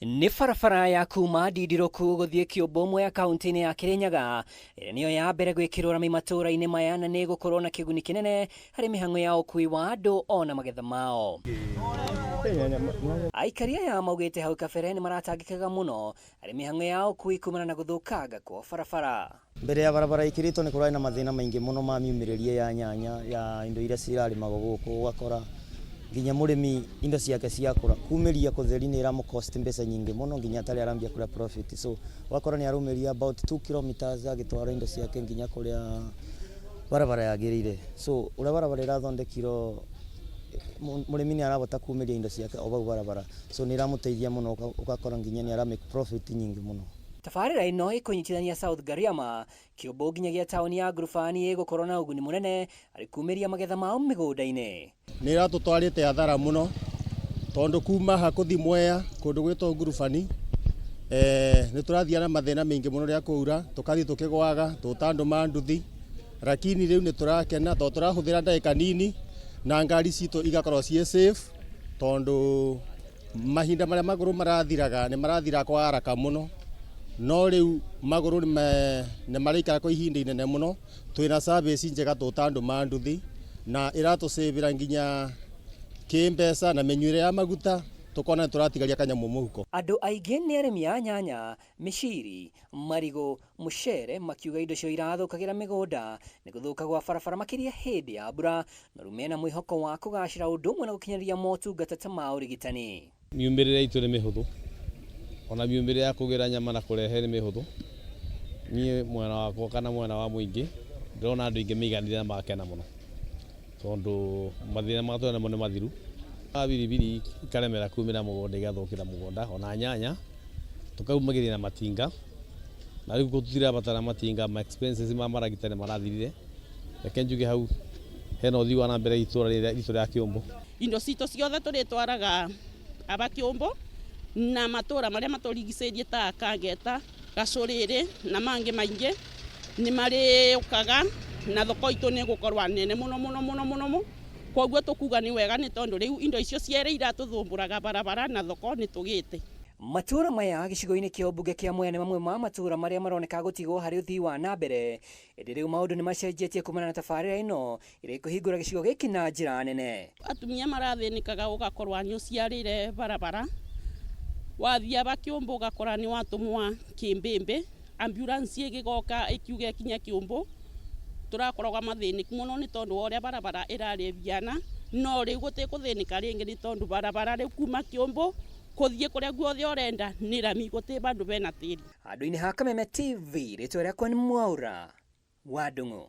Nĩ barabara ya kuma Ndindiruku gũthiĩ Kĩũmbũ Mwea kaunti-inĩ ya Kĩrĩnyaga ĩrĩa nĩyo ya mbere gwĩkĩrwo rami matũũra-inĩ maya na nĩ ĩgũkorwo na kĩguni kĩnene harĩ mĩhang'o ya ũkui wa andũ ona magetha mao. Aikari aya maugĩte hau kabere nĩ maratangĩkaga mũno harĩ mĩhang'o ya ũkui kumana na gũthũkanga kwa barabara. Mbere ya barabara ĩkĩrĩtwo nĩ kũrarĩ na mathĩna maingĩ mũno ma miumĩrĩrie ya nyanya ya indo iria cirarĩmagwo gũkũ, ũgakora nginya mũrĩmi indo ciake ciakũra kumĩria kũtheri nĩ ĩramũ cost mbeca nyingĩ mũno nginya atarĩ arambia kũrĩa profit, so ũgakora nĩ araumĩria about 2 kilometers agĩtwara indo ciake nginya kũrĩa barabara yagĩrĩire. So ũrĩa barabara ĩrathondekirwo mũrĩmi nĩ arahota kumĩria indo ciake o bau barabara, so nĩ ĩramũteithia mũno ũgakora nginya nĩ ara make profit nyingĩ mũno. Tabarĩra ĩno ĩkũnyitithania South Gariama, Kĩũmbũ nginyagia taũni ya Ngurubani ĩgũkorwo na ũguni mũnene harĩ kumĩria magetha mao mĩgũnda-inĩ. Nĩ ĩratũtwarĩte hathara mũno tondũ kuma haha kũthi Mwea kũndũ gwĩtwo Ngurubani nĩ tũrathiaga na mathĩna maingĩ mũno rĩrĩa kwaura, tũkathiĩ tũkĩgwaga tũta andũ ma nduthi, lakini rĩu nĩ tũrakena tondũ tũrahũthĩra ndagĩka nini na ngari citũ igakorwo ciĩ safe tondũ mahinda marĩa magũrũ marathiraga nĩ marathira kwa haraka mũno, no rĩu magũrũ nĩ maraikara kwa ihinda inene mũno. Twĩna service njega tũta andũ ma nduthi na ĩratũcĩvĩra nginya kĩmbeca na mĩnyuĩre ya maguta tũkona nĩ tũratigaria kanyamũ mũhuko. Andũ aingĩ nĩ arĩmi a nyanya, mĩciri, marigũ, mũcere makiuga indo cio irathũkagĩra mĩgũnda nĩ gũthũka gwa barabara makĩria hĩndĩ ya mbura na rĩu mena mwĩhoko wa kũgacĩra ũndũ ũmwe na gũkinyanĩria motungata ta ma ũrigitani. Miumĩrĩre itũ nĩ mĩhũthũ, ona miumĩrĩre ya kũgĩra nyama na kũrehe nĩ mĩhũthũ. Niĩ mwena wakwa kana mwena wa mũingĩ ndĩrona andũ aingĩ maiganĩire na magakena mũno tondũ mathĩna marĩa tũrĩ namo nĩ mathiru. Biribiri ikaremera kumĩra mũgũnda igathũkĩra mũgũnda, ona nyanya tũkaumagĩria na matinga, na rĩu tũtirabatara matinga, ma expenses ma maragita nĩ marathirire. Reke njuge hau hena ũthii wa na mbere itũra rĩrĩa ritũ rĩa Kĩũmbũ. Indo citũ ciothe tũrĩtwaraga aba Kĩũmbũ na matũra marĩa matũrigicĩirie ta Kangeta, Gacũrĩrĩ na mangĩ maingĩ nĩ marĩũkaga na thoko itũ nĩ ĩgũkorwo nene mũno mũno mũno mũno mũno. Koguo tũkuga nĩ wega nĩ tondũ rĩu indo icio cierĩ iratũthumbũraga barabara na thoko nĩ tũgĩte. Matũra maya gĩcigo-inĩ kĩa ũmbunge kĩa Mwea nĩ mamwe ma matũra marĩa maroneka gũtigwo harĩ ũthii wa na mbere, ĩndĩ rĩu maũndũ nĩ macenjetie kumana na tabarĩra ĩno ĩrĩa ĩkũhingũra gĩcigo gĩkĩ na njĩra nene. Atumia marathĩnĩkaga ũgakorwo nĩ ũciarĩre barabara, wathiĩ aba Kĩũmbũ ũgakora nĩ watũmwa kĩmbĩmbĩ, ambulance ĩgĩgoka ĩkiuga ĩkinye Kĩũmbũ, tũrakoragwo mathĩnĩku mũno nĩ tondũ wa ũrĩa barabara ĩrarĩ biana, no rĩu gũtikũthĩnĩka rĩngĩ nĩ tondũ barabara rĩu kuma Kĩũmbũ kũthiĩ kũrĩa guothe ũrenda nĩ rami, gũtirĩ bandũ bena tĩri. Handũ-inĩ ha Kameme TV, rĩtwa rĩakwa nĩ Mwaũra wa Ndung'u.